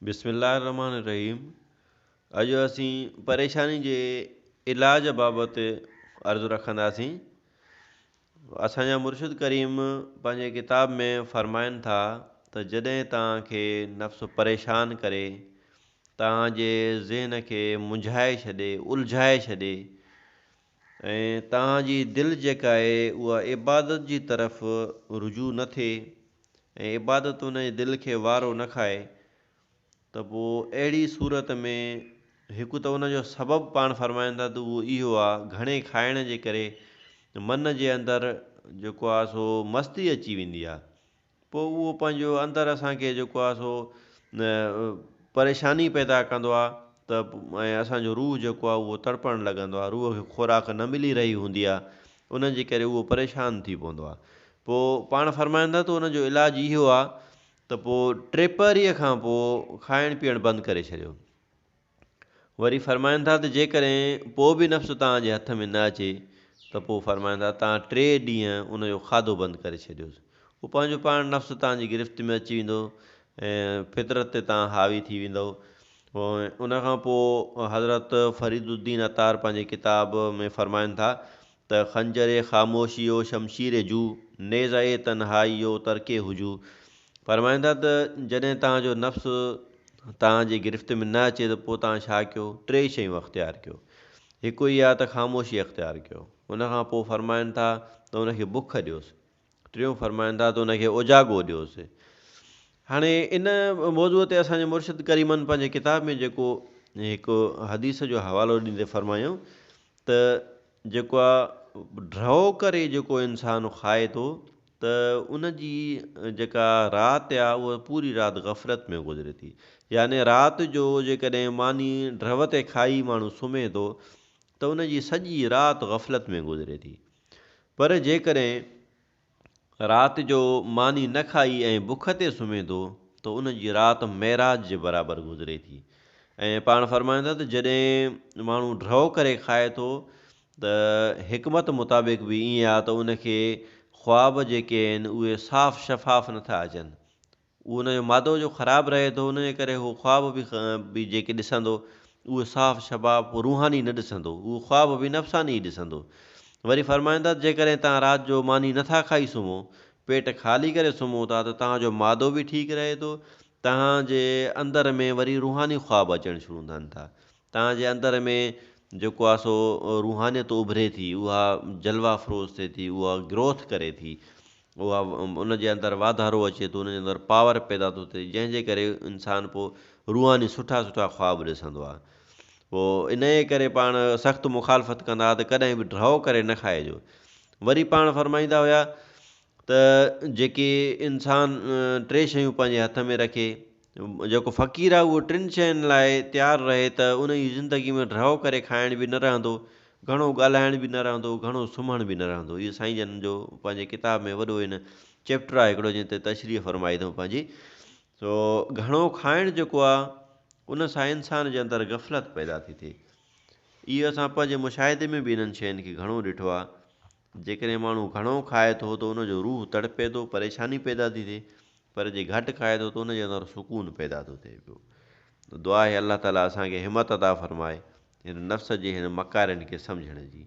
بسم الله الرحمٰن الرحيم اڄ اسين پريشاني جي علاج بابت عرض رکنداسين. اسان جا مرشد ڪريم پنهنجي ڪتاب ۾ فرمائن ٿا ته جڏهن توهان کي نفس پريشان ڪري، توهان جي ذهن کي منجهائي ڇڏي، الجهائي ڇڏي ۽ توهان جي دل جيڪا آهي اها عبادت جي طرف رجوع نه ٿئي ۽ عبادت ان جي دل کي وارو نه کائي ته پوء اهڙي صورت ۾ هڪ ته ان جو سبب پاڻ فرمائن ٿا ته اهو اهو آهي گهڻي کائڻ جي ڪري من جي اندر جيڪو آهي سو مستي اچي ويندي آهي پوء اهو پنهنجو اندر اسان کي جيڪو آهي سو پريشاني پيدا ڪندو آهي ته ۽ اسان جو روح جيڪو آهي اهو تڙپڻ لڳندو آهي روح کي خوراڪ نه ملي رهي هوندي آهي ان جي ڪري اهو پريشان ٿي پوندو آهي پوء پاڻ فرمائن ٿا ته ان جو علاج اهو آهي ته پوء ٽيپهريء کان پوء کائڻ پيئڻ بند ڪري ڇڏيو. وري فرمائن ٿا ته جيڪڏهن پوء به نفس توهان جي هٿ ۾ نه اچي ته پوء فرمائن ٿا توهان ٽي ڏينهن ان جو کاڌو بند ڪري ڇڏيوس هو پنهنجو پاڻ نفس توهان جي گرفت ۾ اچي ويندو ۽ فطرت تي توهان حاوي ٿي ويندؤ ان کان پوء حضرت فريد الدين عطار پنهنجي ڪتاب ۾ فرمائن ٿا ته خنجر خاموشي و شمشير جو، نيزه تنهائي و ترڪ هجو. فرمائن ٿا ته جڏهن توهان جو نفس توهان جي گرفت ۾ نه اچي ته پوء توهان ڇا ڪيو؟ ٽي شيون اختيار ڪيو. هڪ اها ته خاموشي اختيار ڪيو. ان کان پوء فرمائن ٿا ته ان کي بک ڏيوس. ٽيون فرمائن ٿا ته ان کي اوجاڳو ڏيوس. هاڻي ان موضوع تي اسان جي مرشد ڪريمن پنهنجي ڪتاب ۾ جيڪو هڪ حديث جو حوالو ڏيندي فرمايو ته جيڪو آ ڍؤ ڪري جيڪو انسان کائي ٿو ته ان جي جيڪا رات آ اها پوري رات غفلت ۾ گذري ٿي يعني رات جو جيڪڏهن ماني ڍؤ تي کائي ماڻهو سمهي ٿو ته ان جي سڄي رات غفلت ۾ گذري ٿي پر جيڪڏهن رات جو ماني نه کائي ۽ بک تي سمهي ٿو ته ان جي رات معراج جي برابر گذري ٿي ۽ پاڻ فرمائن ٿا ته جڏهن ماڻهو ڍؤ ڪري کائي ٿو ته حڪمت مطابق به ائين آهي ته ان کي خواب جيڪي آهن اهي صاف شفاف نٿا اچن اهو ان جو مادو جو خراب رهي ٿو ان جي ڪري هو خواب به جيڪي ڏسندو اهو صاف شفاف روحاني نه ڏسندو اهو خواب به نفساني ئي ڏسندو. وري فرمائن ٿا ته جيڪڏهن توهان رات جو ماني نه ٿا کائي سمهو پيٽ خالي ڪري سمهو ٿا ته توهان جو مادو به ٺيڪ رهي ٿو توهان جي اندر ۾ وري روحاني خواب اچڻ شروع ٿين ٿا توهان جي اندر ۾ جيڪو آهي سو روحانيت اڀري ٿي، اها جلوه افروز ٿئي ٿي، اها گروٿ ڪري ٿي، اها ان جي اندر واڌارو اچي ٿو، ان جي اندر پاور پيدا ٿو ٿئي، جنهن جي ڪري انسان پوء روحاني سٺا سٺا خواب ڏسندو آهي. پوء انهيء ڪري پاڻ سخت مخالفت ڪندا هئا ته ڪڏهن به ڍؤ ڪري نه کائجو. وري پاڻ فرمائيندا هيا ته جيڪي انسان ٽي شيون پنهنجي هٿ ۾ رکي، جيڪو فقير آهي اهو ٽن شين لاء تيار رهي ته ان جي زندگي ۾ ڍؤ ڪري کائڻ به نه رهندو، گهڻو ڳالهائڻ به نه رهندو، گهڻو سمهڻ به نه رهندو. اهو سائين جن جو پنهنجي ڪتاب ۾ وڏو هن چيپٽر آهي هڪڙو جنهن تي تشريح فرمائي اٿئون پنهنجي. سو گهڻو کائڻ جيڪو آهي ان سان انسان جي اندر غفلت پيدا ٿي ٿئي. اهو اسان پنهنجي مشاهدي ۾ به انهن شين کي گهڻو ڏٺو آهي. جيڪڏهن ماڻهو گهڻو کائي ٿو ته ان جو روح تڙپي ٿو، پريشاني پيدا ٿي ٿئي، پر جي گهٽ کائي ٿو ته ان جي اندر سڪون پيدا ٿو ٿئي پيو. دعا آهي الله تعاليٰ اسان کي همت عطا فرمائي هن نفس جي هن مڪارين کي سمجهڻ جي.